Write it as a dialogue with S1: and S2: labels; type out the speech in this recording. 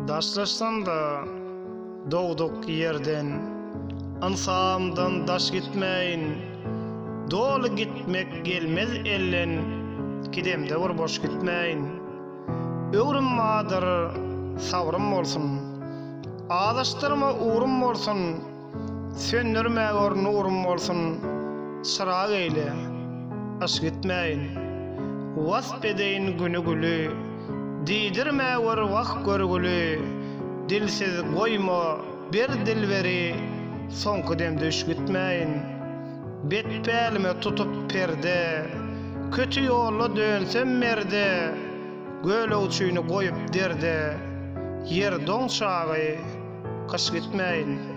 S1: Daşlaşsam-da dogduk ýerden, Ynsabymdan daş gitmäýin. Doly gitmek gelmez elden, Gidemde bir boş gitmäýin. Öwrüm bardyr, sabrym bolsun. Azaşdyrma ugrum bolsun. Söndürme gör nurum bolsun, Çyrag eýle, yşk etmäýin. Wasp edeýin güni-güli, Diýdirme gör wah görgüli, Dilsiz goýma, ber dilberi, Soňky demde üşgütmäýin. Bet pälime tutup perde, Köti ýolda dönsem merde, Gölegçini goýup derde, Ýer doň çagy, gyş gitmäýin.